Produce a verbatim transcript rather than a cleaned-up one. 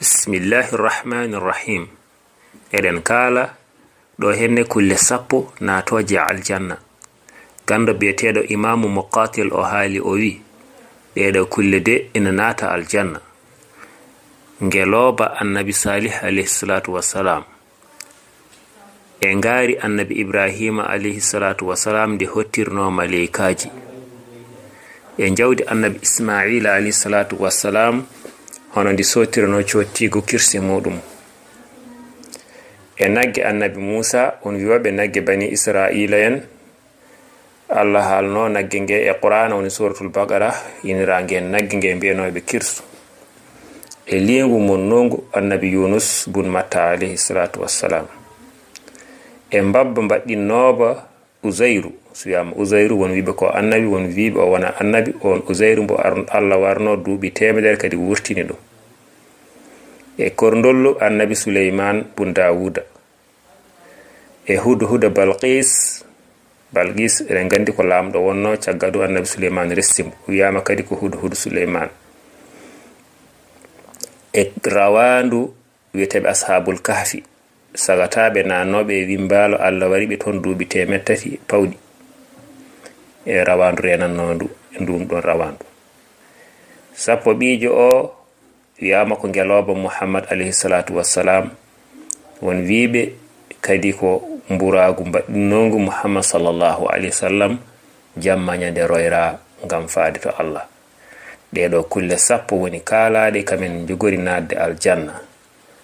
Bismillahi rahmani rahim. Eɗen kaala ɗo henne kulle sappo naatooje aljanna. Ganndo biyeteeɗo Imaamu Muqaatil o haali o wi, ɗeeɗo kulle de ina naata aljanna. Ngelooba Annabi Saalih alayhi salaatu wassalaam. E ngaari Annabi Ibraahiima alayhi salaatu wassalaam ndi hottirnoo maleykaaji. E jawdi Annabi Ismaa'iila alayhi salaatu wassalaam hono ndi sootirnoo cottiigu kirse muuɗum. E nagge Annabi Muusaa, on wi'ooɓe nagge Banii Israa'iila en, Allah haalnoo nagge nge e Qur'aana, woni Suuratul Baqara, inniraange nagge nge mbi'anooɓe kirsu. E liingu monnungu Annabi Yuunus bun Matta alayhi salaatu wassalaam. E mbabba mbaɗɗinnooba Uzayru, so wiyaama Uzayru, won wi'ɓe ko annabi, won wi'ɓe o wonaa annabi, on Uzayru mbo ar-, Allah warnoo duuɓi teemedere kadi wurtini ɗum. E korndollu Annabi Suleymaan bun Daawuuda. E Hudhuda Balqiis, Balqiis, eɗen nganndi ko laamɗo wonnoo, caggal ɗum Annabi Suleymaan resi mo. Wiyaama kadi ko Hudhuda Suleymaan. E rawaandu wiyeteeɓe Ashaabul Kahfi, sagataaɓe naannooɓe e wimbaalo, Allah wari ɓe toon duuɓi teemeɗɗe tati pawɗi. E rawaandu reenannoondu, e nduun ɗoon rawaandu. Sappo ɓiijo o wiyaama ko ngelooba Muhammad alayhi salaatu wassalaam. Won wiiɓe kadi ko mburaagu mbaɗɗinnoongu Muhammad sallallahu alayhi wa sallam, jamma ñande royraa ngam faade to Allah. Ɗee ɗoo kulle sappo woni kaalaaɗe kamen njogori naatde aljanna.